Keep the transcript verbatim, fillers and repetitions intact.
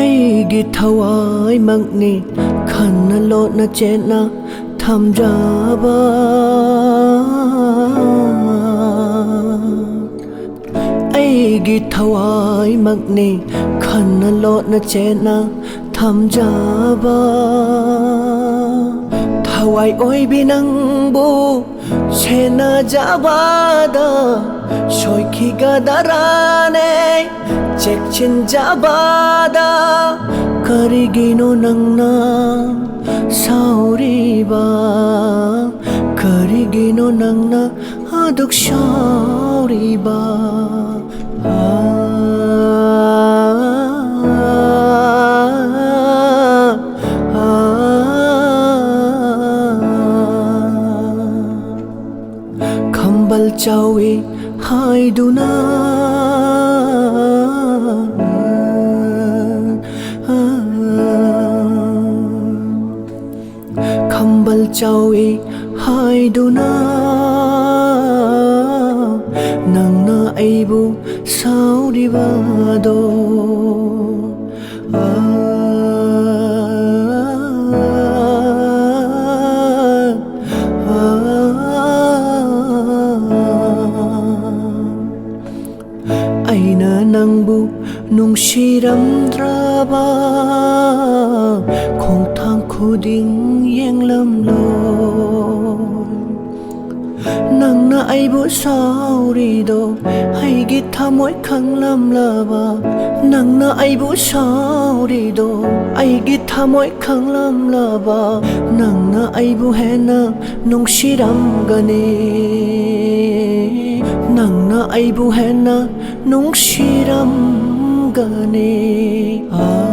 ꯑꯩꯒꯤ ꯊꯋꯥꯏꯃꯛꯅꯤ ꯈꯟꯅ ꯂꯣꯠꯅ ꯆꯦꯠꯅ ꯊꯝꯖꯕ꯫ ꯑꯩꯒꯤ ꯊꯋꯥꯏꯃꯛꯅꯤ ꯈꯟꯅ ꯂꯣꯠꯅ ꯆꯦꯠꯅ ꯊꯝꯖꯕ꯫ ꯊꯋꯥꯏ ꯑꯣꯏꯕꯤ ꯅꯪꯕꯨ ꯁꯦꯟꯅꯖꯕꯗ ꯁꯣꯏꯈꯤꯒꯗ꯭ꯔꯥꯅꯦ ꯆꯦꯛꯁꯤꯟꯖꯕꯗ꯫ ꯀꯔꯤꯒꯤꯅꯣ ꯅꯪꯅ ꯁꯥꯎꯔꯤꯕ? ꯀꯔꯤꯒꯤꯅꯣ ꯅꯪꯅ ꯑꯗꯨꯛ ꯁꯥꯎꯔꯤꯕ? ꯈꯝꯕꯜ ꯆꯥꯎꯏ ꯍꯥꯏꯗꯨꯅ ꯈꯝꯕꯜ ꯆꯥꯎꯏ ꯍꯥꯏꯗꯨꯅ ꯅꯪꯅ ꯑꯩꯕꯨ ꯁꯥꯎꯔꯤꯕꯗꯣ꯫ ꯑꯩꯅ ꯅꯪꯕꯨ ꯅꯨꯡꯁꯤꯔꯝꯗ꯭ꯔꯕ ꯈꯣꯡꯊꯥꯡ ꯈꯨꯗꯤꯡ ꯌꯦꯡꯂꯝꯂꯣ꯫ ꯅꯪꯅ ꯑꯩꯕꯨ ꯁꯥꯎꯔꯤꯗꯣ ꯑꯩꯒꯤ ꯊꯃꯣꯏ ꯈꯪꯂꯝꯂꯕ꯫ ꯅꯪꯅ ꯑꯩꯕꯨ ꯁꯥꯎꯔꯤꯗꯣ ꯑꯩꯒꯤ ꯊꯃꯣꯏ ꯈꯪꯂꯝꯂꯕ꯫ ꯅꯪꯅ ꯑꯩꯕꯨ ꯍꯦꯟꯅ ꯅꯨꯡꯁꯤꯔꯝꯒꯅꯤ꯫ ꯅꯪꯅ ꯑꯩꯕꯨ ꯍꯦꯟꯅ ꯅꯨꯡꯁꯤꯔꯝꯒꯅꯤ꯫ ꯑꯥ꯫